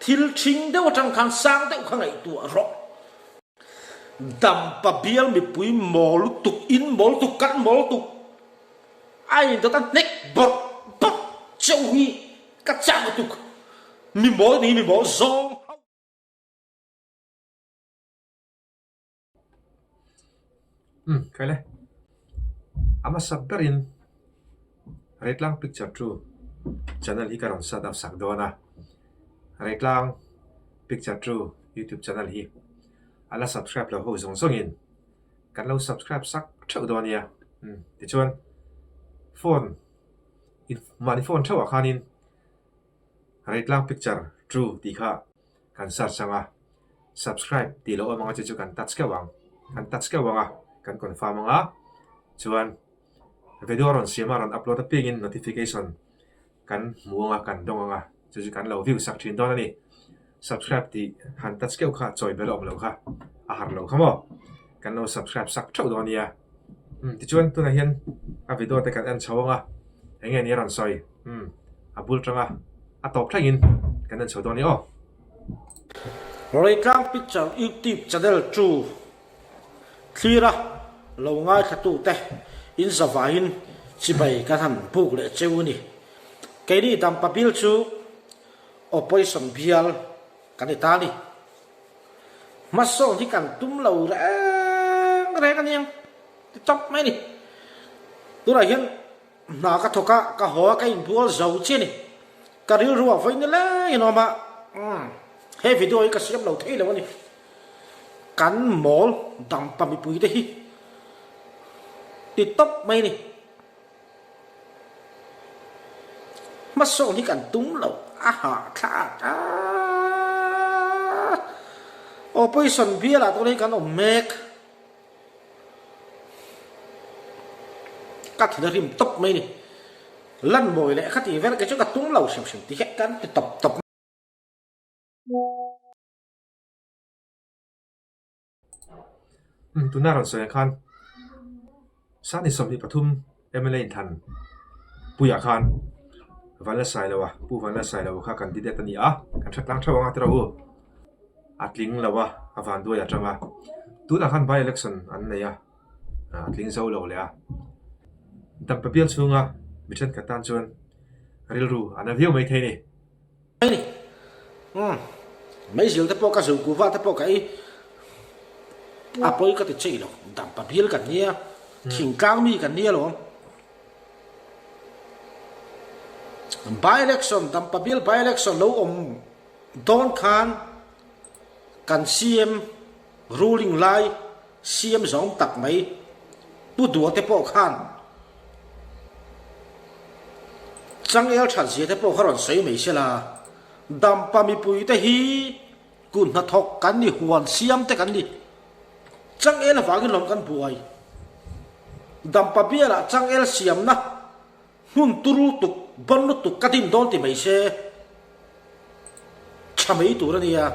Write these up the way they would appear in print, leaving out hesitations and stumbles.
Thil ṭhing deuh aṭang khan sang deuh kha ngaihtuah rawh. Dampa bial mipui mawl lutuk, in mawl lutuk, kan mawl lutuk. A indawt a hnek bawrh bawrh cheu hi ka chak lutuk. Mi mawl ni mi mawl zawng ho. Umm khaile a hmasa berin Reitlang Picture chu channel hi ka rawn set up sak dawn a, Reitlang Picture chu youtube channel hi a la subscribe lo ho zawng zawngin kan lo subscribe sak theuh dawn a nia umm tichuan phone mahni phone theuhah khanin Reitlang Picture chu tih kha. Kan search ang a, subscribe tih loh awm anga chu chu kan touch keuh ang, kan touch keuh ang a, kan confirm ang a, chuan video rawn siam a rawn upload apiangin notification kan hmu ang a, kan dawng ang a, chu chu kan lo view sak thin dawn a ni. Subscribe tih han touch keuh kha chawi bel a awm loh kha, a har lo kha maw? Kan lo subscribe sak theuh dawn a nia. Umm tichuan tunah hian a video te kan en chho ang a, eng nge ni a rawn sawi? Umm a bul tanga a tawp thlengin kan en chho dawn a ni aw. Reitlang Picture YouTube channel chu thlira lo ngaithla te in zavaiin chibai kan han buk leh cheu a ni. Keini Dampa Bill chu Opposition bial kan ni ta a ni. Hmasawn hi kan tum lo reng reng a niang ti tawp mai a ni. Tunah hian hna ka thawk a, ka haw a, ka inbual zo chiah a ni. Ka rilru a vawi nileng in a awm a, he video hi ka siam lo thei lo a ni. Kan mawl dampa mipui te hi ti tawp mai a ni. Hmasawn hi kan tum lo a hahthlak a, Opposition bialah tawh hi kan awm mek. Ka thin a rim tawp mai a ni. Lan mawi leh kha tih vel kei chu ka tum lo hrim hrim ti hian kan ti tawp tawp. Umm tuna rawn sawi ang khan Sani 23 mla inthan puiah khan Vanlalsailoa Pu Vanlalsailoa kha candidate a ni a, kan hre tlang theuh ang a tiraw u, a tling lo a, a vanduai atang a, tunah khan by election an nei a, a tling zo lo leh a, Dampa bial chhunga mi thenkhat tan chuan rilru a na viau maithei a ni. Mai ni. Umm. Meizil te pawh ka zuk kuva te pawh ka ei a pawi ka ti chei lo. Dampa bil kan nia, thingtlang mi kan nia lawm. By election, Dampa bil by election lo awm dawn khan kan CM ruling lai CM zawng tak mai Pu Dua te pawh khan changel that zia te pawh kha rawn sawi mai sela, Dampa mipui te hi kut hnathawk kan ni, huan siam te kan ni, changel avangin lawm kan buai. Dampa bialah changel siamna hmun turu tuk, bawn lutuk ka din dawn ti mai se tha mai tur a nia.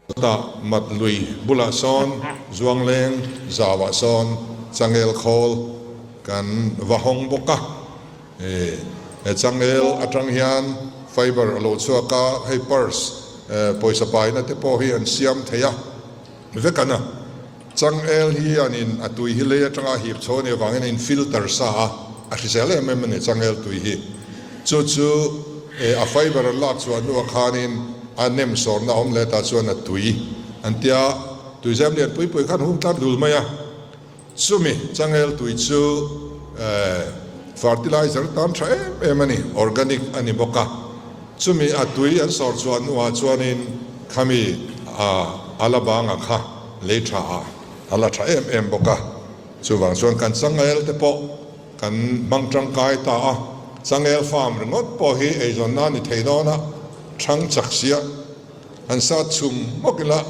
Chutah mat lui bulah sawn Zuangleng zauah sawn changel khawl kan va hawng bawk a. He changel atang hian fiber a lo chhuak a, hei purse pawisa paina te pawh hi an siam thei a. Vek an a. Changel hi an in a tui hi lei atanga a hip chho a nih avangin a in filter sa a, a hrisel em em a ni changel tui hi. Chu chu a fiber an lak chhuah hnuah khanin a nem sawrna a awm leh tah chuan a tui an tia, tuizem lian pui pui khan hung tlat dul mai a. Chumi changel tui chu fertilizer tan tha em em a ni, organic a ni bawk a. Chumi a tui an sawr chhuah hnuah chuanin khami a la banga kha lei tha ah a la tha em em bawk a. Chuvang chuan kan changel te pawh kan hmang tangkai ta a, changel farm ringawt pawh hi eizawnna a ni thei dawn a, thang chak sia han sat chhum hmawk ila,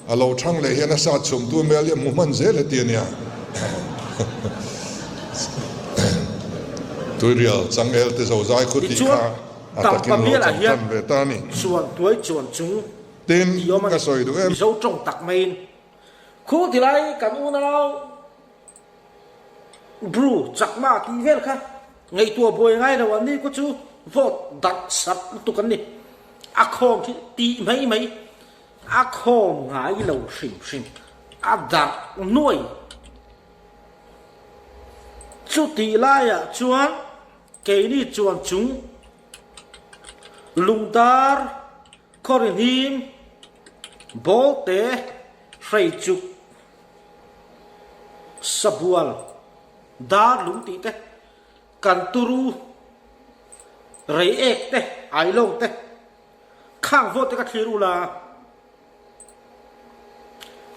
A lo thang leh hian a sat chhum tu hmel hi a hmu hman zel heti a nia. Tuirial changel te zo zai khu tih Tichuan, kha a Dampa takin lo bialah chang hian tan ve ta a ni. chuan tuai chuan chung Tin, ti awm a ka ni. sawi duh em. Mizo tawng tak maiin khu ti lai kan unau Bru chakma tih vel kha ngaihtuah buai ngai lo an ni ku chu vote darh sat lutuk an ni. A khawm khi tih mai mai a khawm ngai lo hrim hrim a darh nuai. Chutih laiah chuan keini chuan chung lungdar khawrihnim bawlte hreichuk sabual dar lung tih te kan turu reiek te ailawng te khang vote te ka thlir ula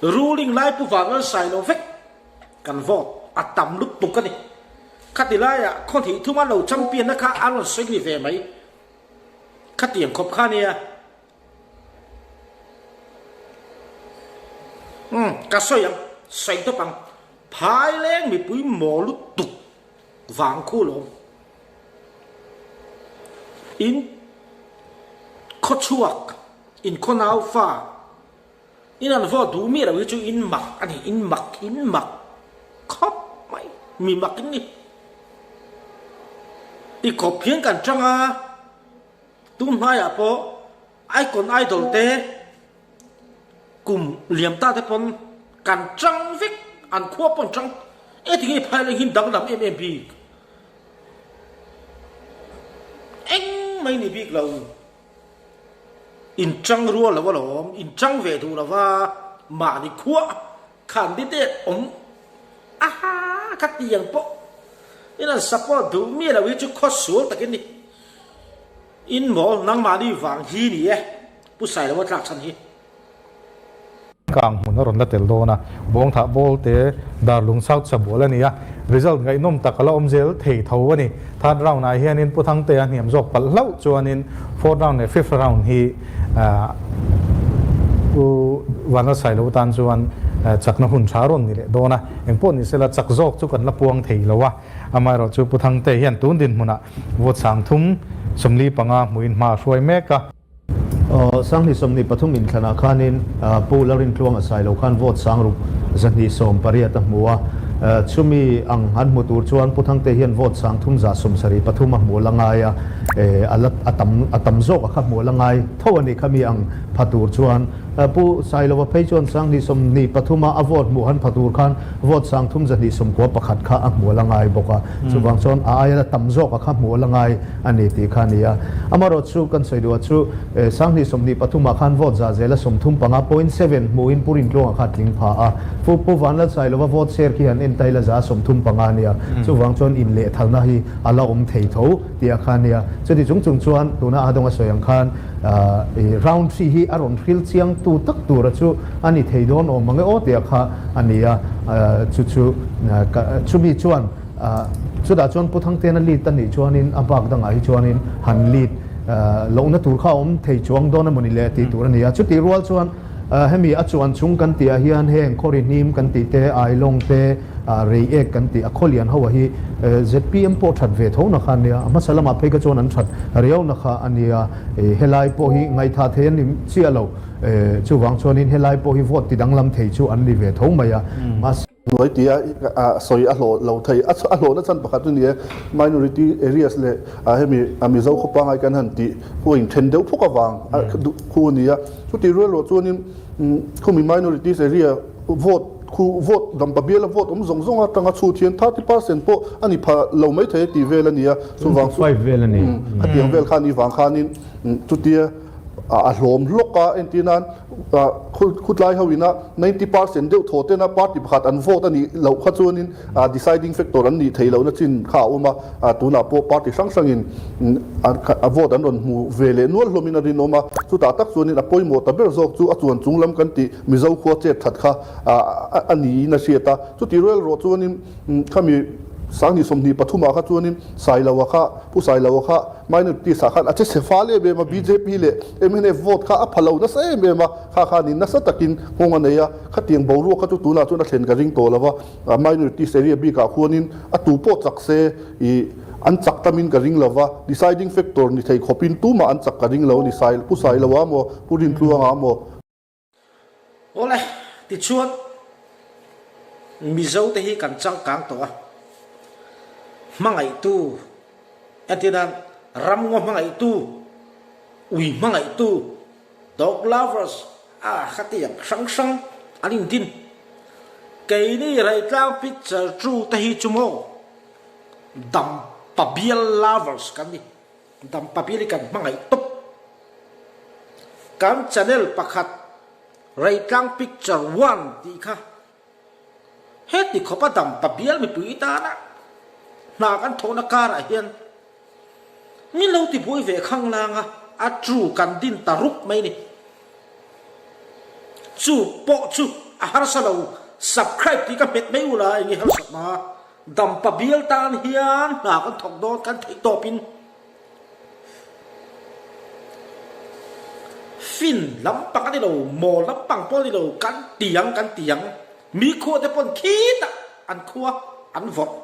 ruling lai pu vang an sai lo vek kan vote a tam lutuk a ni. Khati laiah khaw hnih thuma lo champion na kha a rawn sawi ni ve mai. Khatiang khawp kha nia. Umm ka sawi ang, sawi tawp ang. Phaileng mipui maw lutuk vang khu lawm. In khawchhuak, in khaw nau fa, in an vote duh miah lo hi chu in mak a ni, in mak, in mak khawp mai, mi mak in ni. Ti khawp hian kan chang a, tun hmaiah pawh Icon Idol te kum liam ta te pawn kan chang vek, an khua pawh an chang. Engtinge phaileng hi danglam em em bik? Eng mai ni bik lo. In chang rual lo alawm, in chang ve duh lova mahni khua khan di det awm aha ka tiang pawh in an support duh miah lo hi chu khaw sual takin ni. In mawl nangmahni vang hi ni e Pu Sailoa tlak chhan hi. Kang hmun a rawn la tel dawn a, Bawngthah Bawlte Darlung South Sabual a ni a, result ngaihnawm tak a la awm zel thei tho a ni. Third round ah hianin Pu Thangtea hniam zawk palh hlauh chuanin fourth round leh fifth round hi Pu Vanlalsailo tan chuan chakna hun tha rawn ni leh dawn a, engpawh ni sela chak zawk chu kan la puang thei lo a, amaherawhchu chu Pu Thangtea hian tun dinhmunah vote 30 45 hmuin hma a hruai mek a. Sanghnih 23 inthlanah khanin Pu Lalrintluang a sai lo khan vote 6000 180 a hmu a. Chumi ang an hmu tur chuan Pu Thangte hian vote 3173 a hmu la ngai a, a la a tam a tam zawk a kha hmu la ngai tho a ni khami ang pha tur chuan. Pu Sailova phei chuan Sanghnih 23 a a vote hmuh han pha tur khan vote 3291 kha a hmu la ngai bawk a. Chuvang chuan a aia la tam zawk a kha hmu la ngai a ni tih kha a ni a. Amaherawh chu kan sawi duh ah chu 20 23 ah khan vote zah zela 35 point seven hmuhin Pu Rintluanga kha a tling pha a. Pu Pu Vanlalsailova vote share khi han en ta ila za 35 a nia. Chuvang chuan inlehthalna hi a la awm thei tho tih a kha a nia. Chuti chung chung chuan tuna a dawnga sawi ang khan round three hi a rawn hril chiang tu tak tura chu a ni thei dawn awm ang e aw tih a kha a ni a. Chu chu chumi chuan Chutah chuan Pu Thangtena lead a nih chuanin a bak dangah hi chuanin han lead lohna tur kha a awm thei chuang dawn emawni le tih tur a ni a. Chutih rual chuan hemi a chuan chung kan tihah hian heng khawri hnim kan tih te, Ailawng te, Reiek kan tih a khawlian ho ah hi zpm pawh that ve tho na kha a nia. A hmasa lamah phei kha chuan an that riau na kha a nia. Helai pawh hi ngaihthah thei an ni chiah lo. Chuvang chuanin helai pawh hi vote ti danglam thei chu an ni ve tho mai a. Mahse. Hnuai tia sawi a hlawh lo thei. A hlawhna chhan pakhat chu ni e, minority areas leh hemi Mizo khaw pangngai kan han tih khu a inthen deuh phawk avang khu a ni a. Chuti rual ruah chuanin khumi minorities area vote khu vote dampa biala vote awm zawng zawng atanga chhut hian 30% pawh a ni pha lo mai thei tih vel a ni a. Chuvang chu khatiang vel kha a nih vang khanin chutia a hlawm hlawk a, entir nan khutlai ho ina 90% deuh thaw tena party pakhat an vote a nih loh kha chuanin deciding factor an nih theih lohna chin kha a awm a, tunah pawh party hrang hrangin a vote an rawn hmu ve leh nual hlawmin a rinawm a, chutah tak chuanin a pawimawh ta ber zawk chu a chuan chung lam kan tih Mizo khua chet that kha a niin a hriat a, chutih rual erawh chuanin khami 2023 ah kha chuanin Sailoa kha Pu Sailoa kha Minorities ah khan a che chhe fal em em a, bjp leh mnf vote kha a pha lo nasa em em a, kha khanin nasa takin nghawng a nei a, khatiang boruak kha chu tunah chuan a thlen ka ring tawh lo va, minorities area bikah khuanin a tu pawh chak se ih an chak tamin ka ring lo va, deciding factor ni thei khawpin tumah an chak ka ring lo a ni, Pu Sailoa maw, Pu Rintluanga maw. Awle, tichuan Mizo te hi kan changkang tawh a, hmangaihtu, entir nan ramngaw hmangaihtu. Ui hmangaihtu, dog lovers, a khatiang hrang hrang an indin. Keini Reitlang picture tu te hi chu maw Dampa bial lovers kan ni. Dampa bial hi kan hmangaih tawp. Kan channel pakhat Reitlang picture one tih kha Heti khawpa dampa bial mipui tana hna kan thawhna karah hian min lo tibuai ve khanglang a, a chu kan din ta rup mai ni. Chu pawh chu a harsa lo, subscribe tih ka hmet mai ula eng nge harsatna dampa bial tan hian hna kan thawk dawn kan theih tawpin Fin lampang a ni lo, maw lampang pawh a ni lo, kan ti ang, kan ti ang. Mi khua te pawn khitah an khua an vawrh.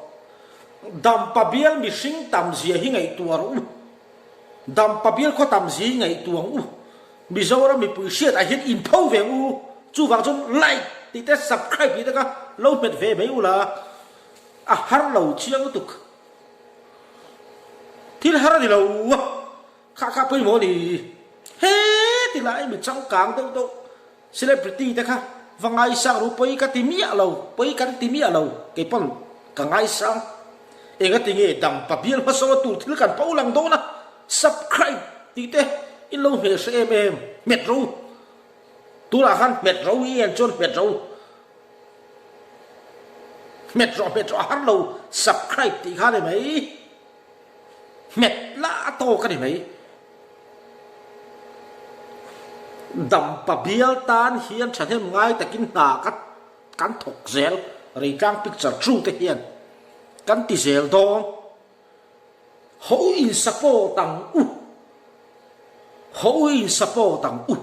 Dampa bial mihring tam zia hi ngaihtuah rawh u. Dampa bial khaw tam zia hi ngaihtuah ang u. Mizoram mipui hriatah hian inpho ve ang u. Chuvang chuan like tih te subscribe tih te kha lo hmet ve mai ula a har lo chiang lutuk. Thil har a ni lo a, kha kha pawimawh a ni. He ti lai mi changkang deuh deuh celebrity te kha va ngaisang ru pawi ka ti miah lo, pawi kan ti miah lo, kei pawn ka ngaisang. Engati nge dampa bial hmasawn tur thil kan pho lang dawn a, subscribe tih te in lo hmeh hre em em, hmet ro. Tunah khan hmet ro i en chuan hmet ro. Hmet rawh hmet rawh a har lo subscribe tih kha a ni mai hmet la a tawk a ni mai Dampa bial tan hian thahnem ngai takin hna ka kan thawk zel Reitlang picture true te hian kan ti zel dawn ho in support ang u ho in support ang u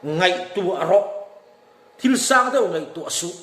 ngaihtuah rawh. Thil sang deuh ngaihtuah suh.